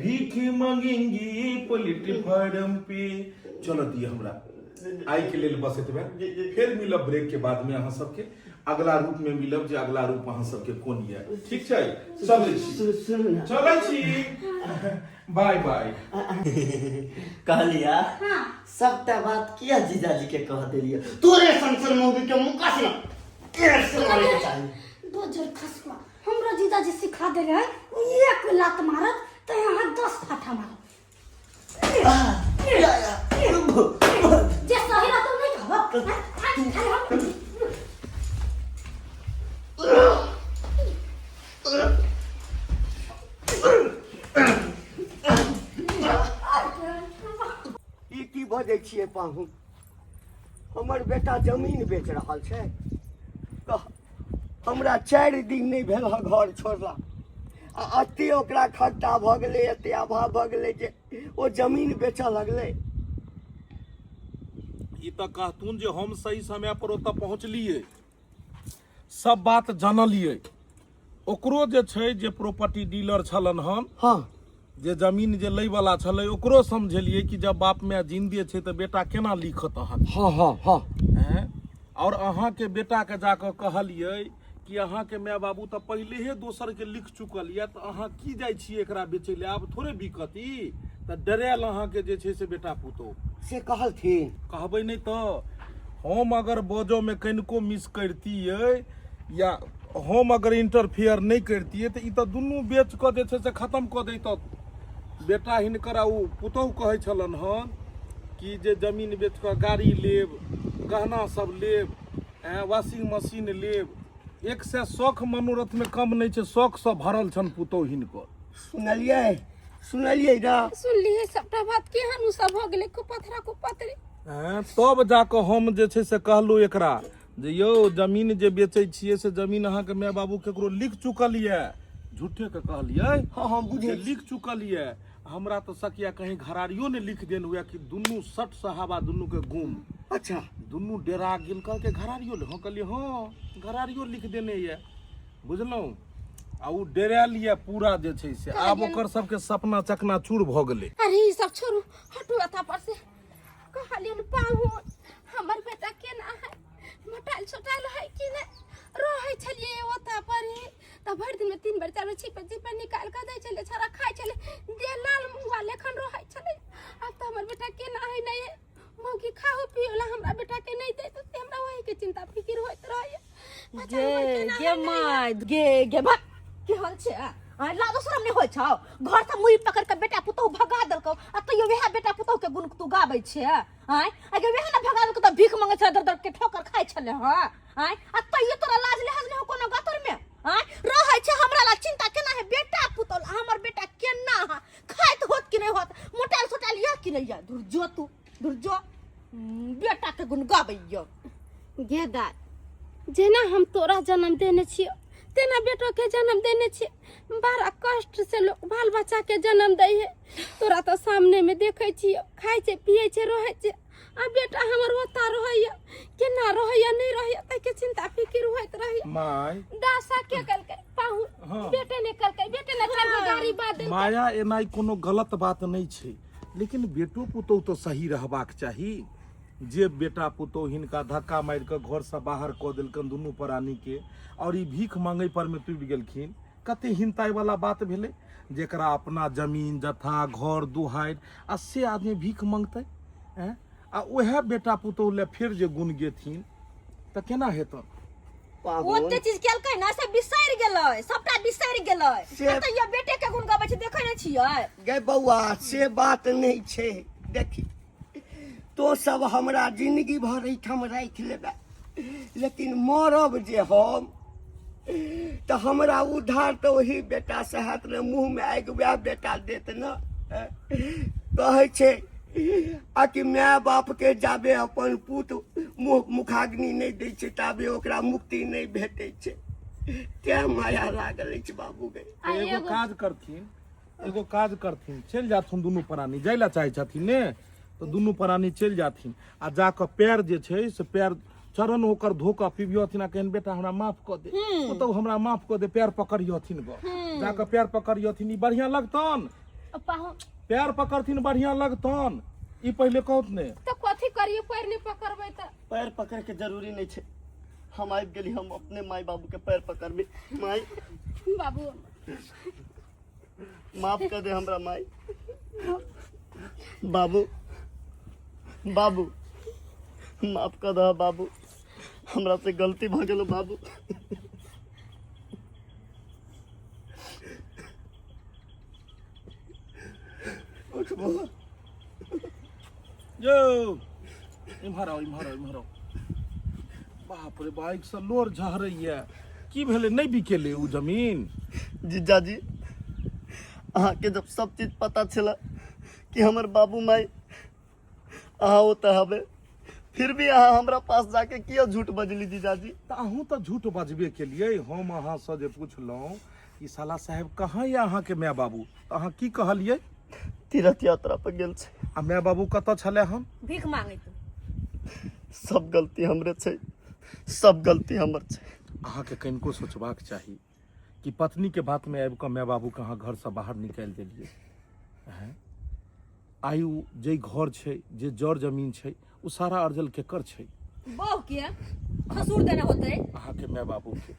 भीख मांगेंगे प्लेटफार्म पे। चलो दिए हमरा आइ के लेल बस एतबे। फेर मिलब ब्रेक के बाद में, अहाँ सबके अगला रूप में मिलब जे अगला रूप अहाँ सबके कोन ये। ठीक छै, चलै छी। सुनू ने। चलै छी, बाय बाय। कहलिया सबटा बात किया जीजाजी के कह देलियै? तोरे सन सन मौगी के मुका से ना से मारे के चाही। दोजर खसुआ, हमरा जीजाजी सिखा देले है, उ एक लात मारत तऽ यहाँ 10 फाठा मारत। जे सही रहतौ नहि कहब। खाली हम ई की बजै छियै पाहुन? हमर बेटा जमीन बेच रहल छै, कह हमरा 4 दिन नहि भेल हँ घर छोड़ला आ एते ओकरा खगता भऽ गेलै, एते अभाव भऽ गेलै जे ओ जमीन बेचऽ लगलै। ई तऽ कहथुन जे हम सही समय पर ओतऽ पहुँचलियै, सब बात जानलियै। ओकरो जे छै जे प्रॉपर्टी डीलर छलन हन, जे जमीन जे लै वाला छलै, ओकरो समझेलियै कि जब बाप माय जिन्दे छै तऽ बेटा केना लिखत अहाँ? हँ हँ हँ हैं? और अहाँके बेटाके जाकऽ कहलियै कि अहाँके माय बाबू तऽ पहिलेहे दोसरके लिख चुकल यऽ, तऽ अहाँ की जाइ छियै एकरा बेचै लए? आब थोड़े बिकत ई। तऽ डरायल अहाँके जे छै से बेटा पुतोहु। से कहलथिन? कहबै नहि तऽ? हम अगर बजोमे कनिको मिस करितियै या हम अगर इंटरफेयर नहि करितियै तऽ ई तऽ दुनू बेच कऽ जे छै से खतम कऽ दैतत बेटा हिनकर। आ ओ पुतोहु कहै छलनि हन कि जे जमीन बेच कऽ गाड़ी लेब, गहना सब लेब, वॉशिंग मशीन लेब। एक सए शौख मनोरथमे कम नहि छै, शौखसँ भरल छनि पुतोहु हिनकर। सुनलियै? सुनलियै ना? सुनलियै सबटा बात। केहन उ सब भऽ गेलै कुपथरा कुपथरी। तब जाकऽ हम जे छै से कहलहुँ एकरा जे यौ, जमीन जे बेचै छियै से जमीन अहाँके माय बाबू केकरो लिख चुकल यऽ। झूठेके कहलियै। हँ हँ जे बुझै। लिख चुकल यऽ। हमरा तऽ सकिया कहीं घरारियो ने लिख देन हुए कि दुनू सट सहाबा दुनू के गुम। दुनू डेरा गेल। कहलकै घरारियो? हँ, कहलियै हँ, घरारियो लिख देने यऽ, बुझलहुँ? आ ओ डेरायल यऽ पूरा जे छै से। आब ओकर सबके सपना चकना चूर भऽ गेलै। अरे, ई सब छोड़ू, हटू एतऽ पर से। कहलियन पाहुन, हमर बेटा केना है? मोटाइल सोटाइल है कि नहि? रहै छलियै ओतऽ पर ही तऽ भरि दिनमे तीन बेर चारि बेर छिपे छिपे निकालि कऽ दै छलै। छड़ा खाइ छलै, देह लाल मुँह लेखन रहै छलै। आब तऽ हमर बेटा केना है नहि है? मौगी खाहो पियो ला हमरा बेटा के नहीं देत, से हमरा वही के चिंता फिकिर होइत रहैया। बच्चा गे हमर केना गे है नहि है? माय गे, गे भा केहन छै? आय लाजो शरम नहि होइ छौ? घर से मुड़ी पकड़ के बेटा पुतहु भगा देलकौ आ तैयो वएह बेटा पुतहु के गुण तू गाबै छै? आय आ गे, वएह ने भगा देलकौ तऽ भीख मंगै छले, दर दर के ठोकर खाइ छले। हँ, आय आ तैयो तोरा लाज लिहाज नहि हो कोनो गतर में? आय रहै छै हमरा ला चिंता, केना है बेटा पुतहु, हमर बेटा केना है, खाइत होत कि नहि होत, मोटाइल सोटाइल यऽ कि नहि यऽ। धुर जो तू, धुर जो। बेटा के गुण गाबैया। गे दाय, जेना हम तोरा जन्म देने छियो तेना बेटो के जन्म देने छियै। बड़ा कष्ट से लोग बाल बच्चा के जन्म दै है। तोरा तऽ सामने में देखै छियो, खाइ छै, पियै छै, रहै छै। आ बेटा हमर ओता रहैया, केना रहैया नहि रहैया, ताहिके चिंता फिकिर होइत रहैया। माय। दासा के कलकै पाहु? बेटे ने कलकै, बेटे ने चारि गो गाड़ी बाद देलकै। माया, एनाइ कोनो गलत बात नहि छै, लेकिन बेटो पुतोहु तऽ सही रहबाक चाही। जे बेटा पुतोहु हिनका धक्का मारि कऽ घरसँ बाहर कऽ देलकनि दुनू प्राणीके आओर ई भीख मांगै परमे तुबि गेलखिन, कते हिनताइ वाला बात भेलै? जेकरा अपना जमीन जथा घर दुहारि आ से आदमी भीख मंगतै? ऐं आ उएह बेटा पुतोहु लए फेर जे गुण गेथिन तऽ केना हेतनि? पाहुन। ओते चीज केलकै ने से बिसरि गेलै, सबटा बिसरि गेलै। आ तैयो बेटे के गुण गबै छै, देखै नहि छियै? गे बौआ, से बात नहि छै। देखी, तो सब हमरा जिंदगी भर एहिठाम राखि लेबे, लेकिन मरब जे हम तऽ हमरा उद्धार तऽ ओही बेटा से हैत ने। मुँहमे आगि वएह बेटा देत ने। कहै छै आ कि माय बापके जाबे अपन पूत मुँह मुखाग्नि नहि दै छै ताबे ओकरा मुक्ति नहि भेटै छै। तें माया लागल अछि बाबू गे। आ एगो काज करथिन, एगो काज करथिन, चलि जाथुन दुनू प्राणी। जाय लए चाहै छथिन ने तऽ दुनू प्राणी चलि जाथिन आ जाकऽ पैर जे छै से पैर चरण ओकर धो कऽ पिबियथिन आ कहन, बेटा हमरा माफ कऽ दे, पुतहु हमरा माफ कऽ दे। पैर पकड़ियथिन गऽ, जाकऽ पैर पकड़ियथिन, ई बढ़िआँ लगतन। पाहुन। पैर पकड़थिन, बढ़िआँ लगतन? ई पहिले कहत ने। तऽ कथी करियो, पैर नहि पकड़बै तऽ? पैर पकड़े के जरूरी नहीं छै। हम आबि गेली, हम अपने माय बाबू के पैर पकड़बे। माय। बाबू। माफ कर दे हमरा माय बाबू। बाबू, माफ कर दे बाबू, हमरा से गलती भ गेलो बाबू। उठ बौआ। यौ, इम्हर आउ, इम्हर आउ, इम्हर आउ। बाप रे, बाइक से लोर झहरैया। की भेलै? नहि बिकेलै ओ जमीन? जीजाजी, अहाँके जब सब चीज पता छला कि हमर बाबू माई अहाँ ओतऽ हबे, फिर भी अहाँ हमरा पास जाके किया झूठ बजली जीजाजी? तऽ अहूँ तऽ झूठ बजबे केलियै। हम अहाँसँ जे पुछलहुँ कि साला साहेब कहाँ यऽ अहाँके माय बाबू, तऽ अहाँ की कहलियै? तीर्थ यात्रा पर गेल छै। आ माय बाबू कतऽ छलै हन? भीख मांगैत। सब गलती हमरे छै, सब गलती हमर छै। अहाँके कनिको सोचबाक चाही कि पत्नीके बातमे आबि कऽ माय बाबूके अहाँ घरसँ बाहर निकालि देलियै। हैं, आइ ओ जे घर छै, जे जर जमीन छै, ओ सारा अर्जल केकर छै? बहु के ससुर देने होतै। अहाँके माय बाबूके।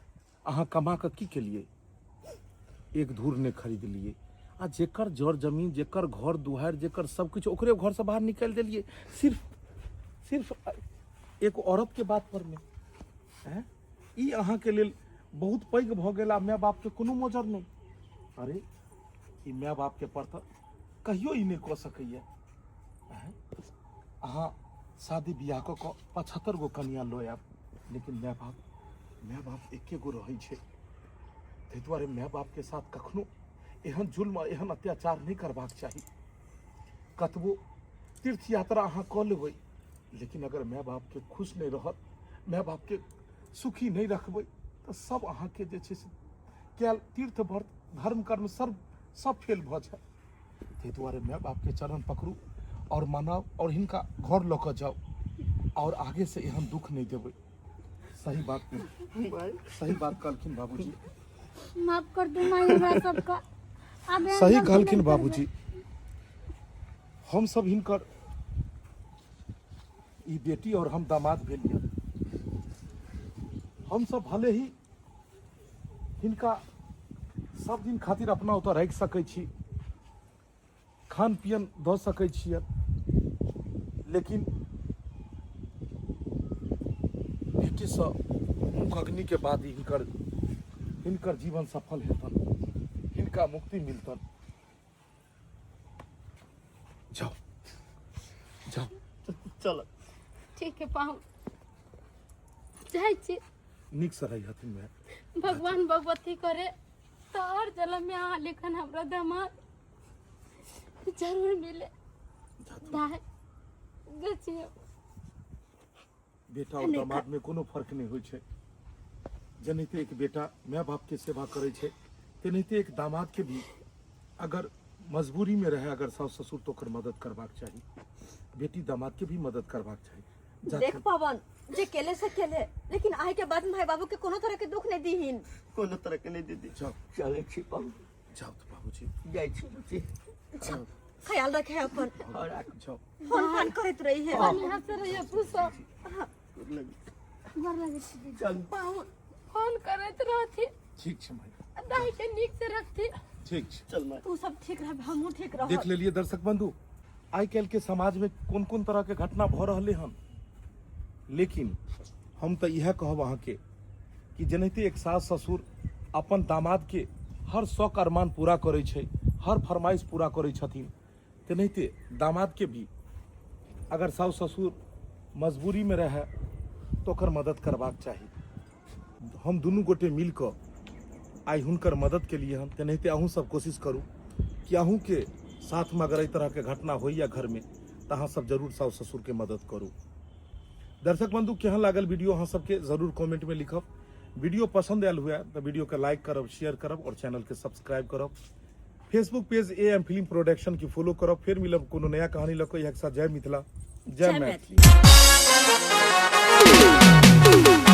अहाँ कमा कऽ की केलियै? एक धूर नहि खरीदलियै। आ जेकर जर जमीन, जेकर घर दुआरि, जेकर सब किछु, ओकरे घरसँ बाहर निकालि देलियै सिर्फ सिर्फ एक औरतके बात पर मे। हैं, ई अहाँके लेल बहुत पैघ भऽ गेल आ माय बापके कोनो मोजर नहि। अरे ई माय बापके पर तऽ कहियो ई नहि कऽ सकैए। हैं, अहाँ शादी बियाह कऽ कऽ 75 गो कनिया लऽ आयब, लेकिन माय बाप एके गो रहै छै। ताहि दुआरे माय बापके साथ कखनो एहन जुल्म आ एहन अत्याचार नहि करबाक चाही। कतबो तीर्थ यात्रा अहाँ कऽ लेबै, लेकिन अगर माय बापके खुश नहि रहत, माय बापके सुखी नहि रखबै, तऽ सब अहाँके जे छै से कयल तीर्थ व्रत धर्म कर्म सब सब फेल भऽ जायत। ताहि दुआरे माय बापके चरण पकड़ू आओर मनाउ आओर हिनका घर लऽ कऽ जाउ आओर आगे से एहन दुख नहि देबै। सही बात सही बात कहलखिन बाबूजी। माफ कर दू माई हमरा सबका। आब एहन सही गलती कहलखिन नहि करबै। बाबूजी। हम सब हिनकर ई बेटी और हम दामाद भेलियै। हम सब भले ही हिनका सब दिन खातिर अपना ओतऽ राखि सकै छी, खान पियन दऽ सकै छियै, लेकिन बेटीसँ मुख अग्निके बाद ही हिनकर हिनकर जीवन सफल हेतन, हिनका मुक्ति मिलतन। जाओ जाओ। चल ठीक है पाहुन, जाइ छी। नीक से रही हथिन माय। भगवान भगवती करे तो हर जन्म में अहाँ लेखन हमरा दामाद जरूर मिले। दाय जाइ छी। बेटा और दामाद में कोनो फर्क नहीं होइ छै। जेनाहिते एक बेटा माय बाप के सेवा करै छै, तेनाहिते एक दामाद के भी अगर मजबूरी में रहे अगर सास ससुर तो ओकर मदद करबाक चाही। बेटी दामाद के भी मदद करबाक चाही। देख पवन, जे केले से केले, लेकिन आइ के बाद माय बाबू के कोनो तरह के दुख नहीं दीहिन। कोनो तरह के नहीं दीदी। जाओ। चलै छी पाहुन। जाओ तो बाबूजी। जाइ छी बुच्ची। ख्याल रखे अपन। और जाओ। फोन फान करैत रही है। बढ़िया से रहिए पूछो। गोर लगै छी। चल। पाहुन फोन करैत रहथि। ठीक छै माय। दाई के नीक से रखती। ठीक छै। चल माय। तू सब ठीक रह, हमहूँ ठीक रह। देख लेलिए दर्शक बंधु, आइ काल्हि के समाज में कोन कोन तरह के घटना भऽ रहलै हन। लेकिन हम तऽ इएह कहब अहाँके कि जेनाहिते एक सास ससुर अपन दामाद के हर शौक अरमान पूरा करै छै, हर फरमाइश पूरा करै छथिन, तेनाहिते दामाद के भी अगर सास ससुर मजबूरी में रहै तऽ ओकर मदद करबाक चाही। हम दुनू गोटे मिल कऽ आइ हुनकर मदद के लिए हन, तेनाहिते अहूँ सब कोशिश करू कि अहूँके साथमे अगर एहि तरहके घटना होइए घरमे तऽ अहाँ सब जरूर साउस ससुरके मदद करू। दर्शक बंधु, केहन लागल वीडियो अहाँ सबके जरूर कमेंटमे लिखब। वीडियो पसंद आयल हुए तऽ वीडियो के लाइक करब, शेयर करब और चैनल के सब्सक्राइब करब। Facebook page A M film production के फॉलो करब। फिर मिलब कोनो नया कहानी लऽ कऽ। इएह के साथ जय मिथिला, जय जय मैथिली। मैथिली।